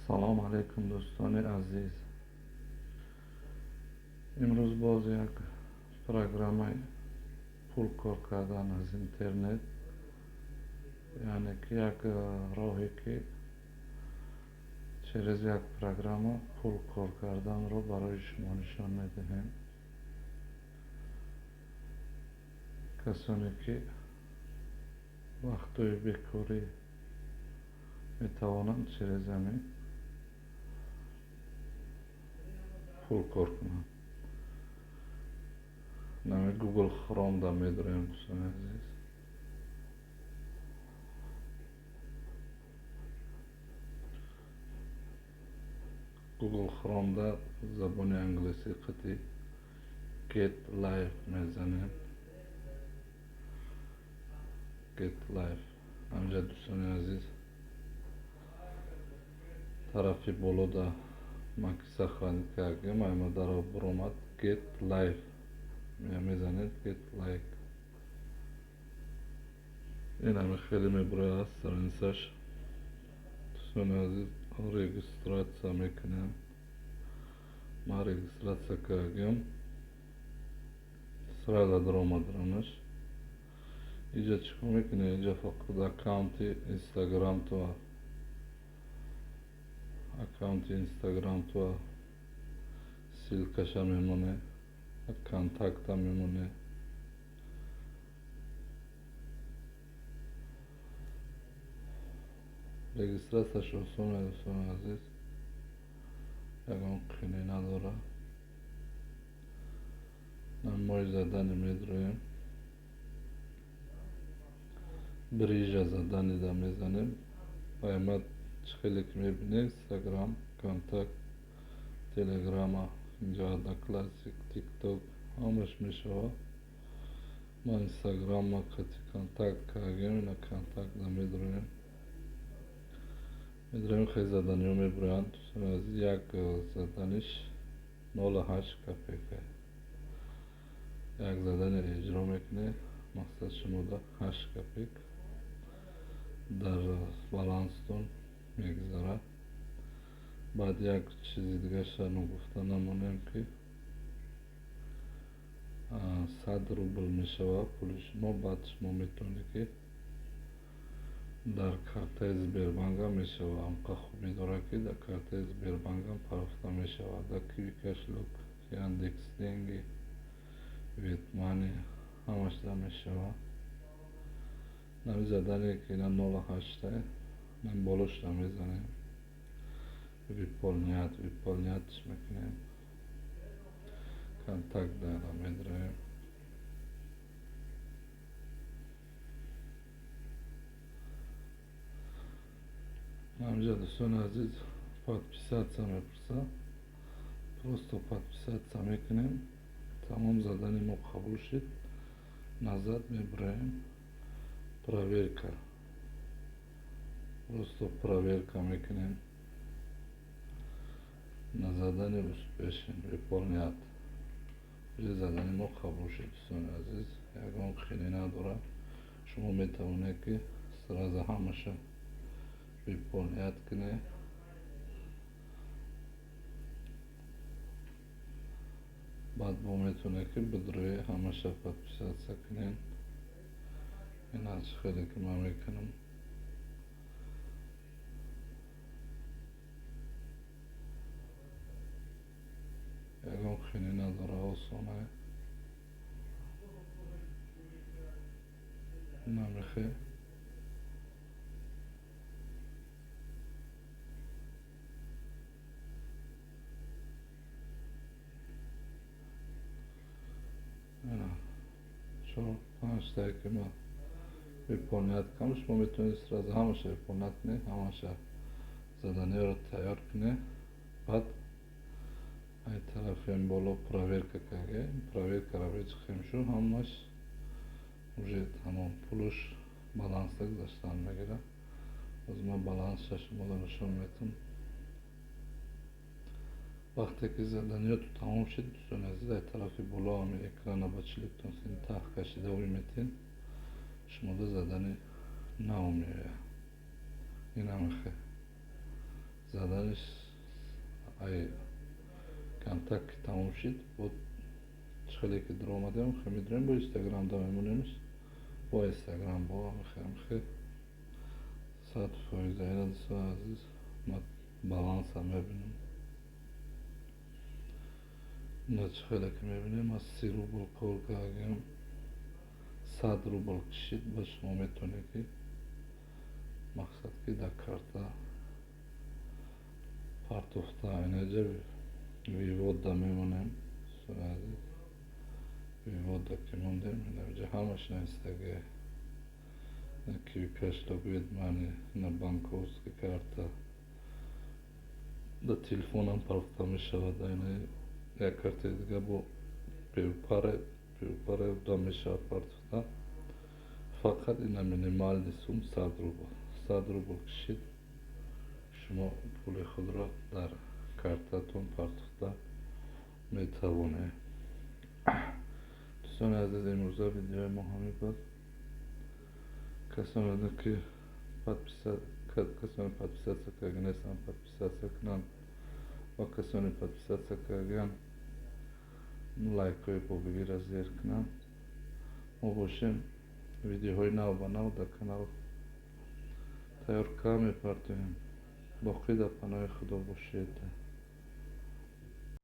Салом алейкум, дӯстони азиз. Имрӯз боз як программаи пул кор кардан аз интернет, яъне ки як роҳе, ки через як программа пул кор карданро барои шумо нишон медиҳем. Касоне ки вақтҳои бекорӣ метавонанд через ҳамин пул кор кунанд. Нами Google Chrome да медорем, дӯстони азиз. Google Chrome да забони англисӣ қати Get Life мезанем. Get Life. Ҳамҷа, дӯстони азиз, тарафи болода ман ки сохранить кардем, ама даро буромад. Get Life мезанед, Get Like. Инами хеле мебурояд страницаш. Дӯстони азиз, регистрация мекунем. Ман регистрация кардем, сразу даромад ранаш. Иҷа чӣ кор мекунед? Иҷа фақат аккаунти инстаграмтуа ссылкаша мемоне, контакта мемоне. Регистрацияш осоне, дӯстони азиз, ягон қинӣ надорад. Мои задание медроем, биржа заданида мезанем. Ва чӣ хеле ки мебинед, Инстаграм, Контакт, Телеграма, инҷа Одноклассник, Тикток, ҳамаш мешавад. Ман Инстаграма қати контакт кардем, ина контактда медроем. Медроем, хеле заданиҳо мебуроянд, дӯстони азиз. Як заданиш 0,8 копейка. Як заданиро иҷро мекунед, мақсад шумода 8 копейк дар баланстон мегузарад. Баъд як чизи дигаша ногуфта намонем, ки 100 рубл мешавад пули шумо. Баъд шумо метавонед, ки дар картаи Сбербанкам мешавад. Ҳамқа хубӣ дорад, ки дар картаи Сбербанкам пардохта мешавад, дар Киви кошелёк, Яндекс Деньги, Вебмани, ҳамашда мешавад. Нами задание, ки ина 0,8, нам болошда мезанем, выполнять, выполнять мекунем, контакт дара медроем. Ҳамҷа, дӯстони азиз, подписаться мепурсад, просто подписаться мекунем. Тамом, задани мо қабул шуд. Назад мебуроем, проверка, просто проверка мекунем. На задание успешен, выполнять. Уже задани мо қабул шуд, дӯстони азиз, ягон қинӣ надорад. Шумо метавонед, ки сразу ҳамаша выполнять кунед. Баъд бо метавонед, ки бидрои ҳамаша подписаться кунед. Ин аз хеле ки ман мекунам. Ягон қинӣ надорад, осона. Намехе чор панҷтае ки ман выполнять кардам, шумо метавонед сразу ҳамаша выполнять кунед, ҳамаша заданиеро тайёр кунед. Баъд ай тарафи боло проверка карда, проверкаро бечиқем шу, ҳамаш уже тамом, пулуш баланса гузаштан мегирад. Боз ман балансша шуморо нишон медиҳам. Вақте ки заданиёту тамом шуд, дӯстони азиз, ай тарафи боло ҳами экрана ба чиликтон син таҳ кашида ӯй метин, шумода задани нав меояд. Инамихе задани. Монданиш ай Контакт тамом шид, бо хеле ки дуромадем, хе медурем, бо Инстаграм да мемонемш, бо Инстаграм, бо хе 100%. Ина, дӯстони азиз, ма баланса мебинам. Ина, чӣ хеле ки мебинем, аз 30 рубл кор кардем, 100 рубл кишид. Ба шумо метавонед ки мақсад ки дар карта партофта. Инаҷа вывод да мемонем, дӯстони азиз. Вывод да ки мондем, инаҷа ҳамаш навистагӣ: Киви кошелёк, Вебмани, на банковский карта, да телефонам партофта мешавад. Ина як картаи дига бо пепаре да мешавад партофта. Фақат ина минимальный сум 100 рубл. 100 рубл кишид, шумо пули худро дар картатон партофта метавонед. Дӯстони азиз, имрӯза видеои мо ҳамин буд. Касоне ки касоне подписаться карда нестанд, подписаться кунанд ва касоне подписаться кардагианд, лайкҳои бобигиро зер кунанд. Мо бошем, видеоҳои нав ба нав дар канал тайёр карда мепартоем. Боқӣ дар паноҳи Худо бошед.